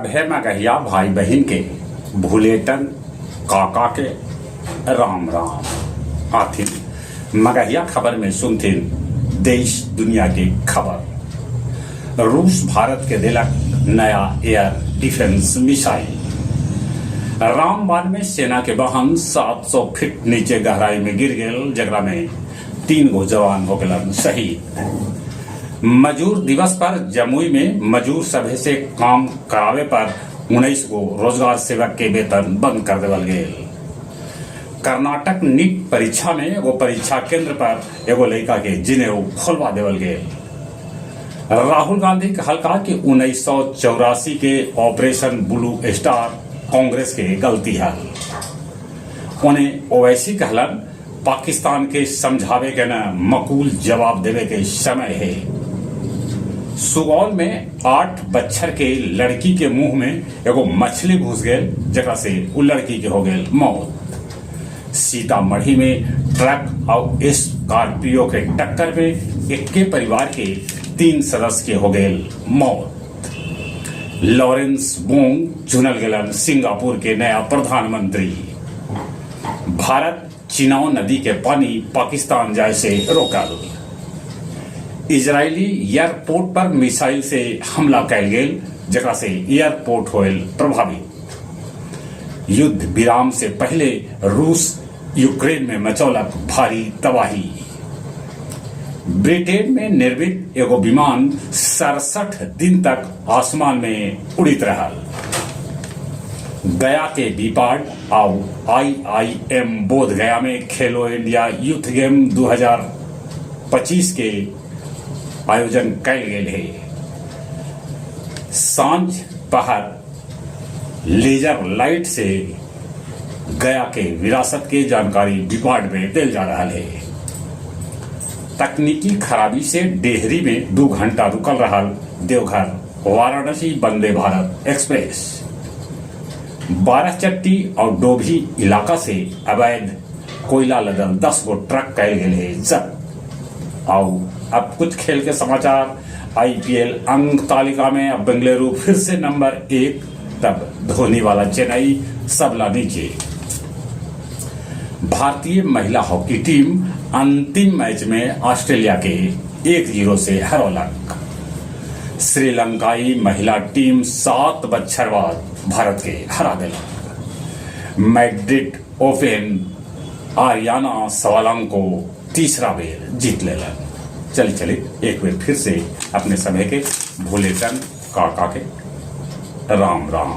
सभे मगहिया भाई बहिन के भुलेटन काका के राम राम। आथिन मगहिया खबर में सुनथिन देश दुनिया के खबर। रूस भारत के देलक नया एयर डिफेंस मिसाइल। रामबान में सेना के वाहन 700 फीट नीचे गहराई में गिर गेल, जेकरा में 3 गो जवान हो गेलन शहीद। मजूर दिवस पर जमुई में मजूर सभे से काम करावे पर 19 गो रोजगार सेवक के वेतन बंद कर देवल गेल। कर्नाटक नीट परीक्षा में एगो परीक्षा केंद्र पर एगो लड़का के जिनेऊ खोलवा देवल गेल। राहुल गांधी कहलका कि 1984 के ऑपरेशन ब्लू स्टार कांग्रेस के गलती है। उन्हें ओवैसी कहलन पाकिस्तान के समझावे के न मकूल जवाब देवे के समय है। सुगौल में 8 बच्छर के लड़की के मुंह में एगो मछली घुस गेल, जेकरा से उ लड़की के हो गेल मौत। सीतामढ़ी में ट्रक और स्कॉर्पियो के टक्कर में इक्के परिवार के 3 सदस्य के हो गेल मौत। लॉरेंस वोंग चुनल गेलन सिंगापुर के नया प्रधानमंत्री। भारत चिनाव नदी के पानी पाकिस्तान जाए से रोकल। इजरायली एयरपोर्ट पर मिसाइल से हमला कैल गेल, जेकरा से एयरपोर्ट होयल प्रभावित। युद्ध विराम से पहले रूस यूक्रेन में मचौलक भारी तबाही। ब्रिटेन में निर्मित एगो विमान 67 दिन तक आसमान में उड़ित रहल। गया के बीपाड आउ आईआईएम बोध गया में खेलो इंडिया यूथ गेम 2025 के आयोजन कैल गेल है। सांझ पहर लेजर लाइट से गया के विरासत के जानकारी बीपाड में दिल जा रहा है। तकनीकी खराबी से डेहरी में 2 घंटा रुकल रहा देवघर वाराणसी वंदे भारत एक्सप्रेस। बारहचट्टी और डोभी इलाका से अवैध कोयला लदल 10 गो ट्रक कैल गेल है जब्त। आओ अब कुछ खेल के समाचार। आईपीएल अंक तालिका में अब बेंगलुरु फिर से नंबर 1, तब धोनी वाला चेन्नई सबला नीचे। भारतीय महिला हॉकी टीम अंतिम मैच में ऑस्ट्रेलिया के 1-0 से हरौलक। श्रीलंकाई महिला टीम 7 बच्छर बाद भारत के हरा दिलक। मैड्रिड ओपन आरियाना सवालांको तीसरा बेर जीत लेलन। चली चली एक बेर फिर से अपने समय के भोलेचंद काका के राम राम।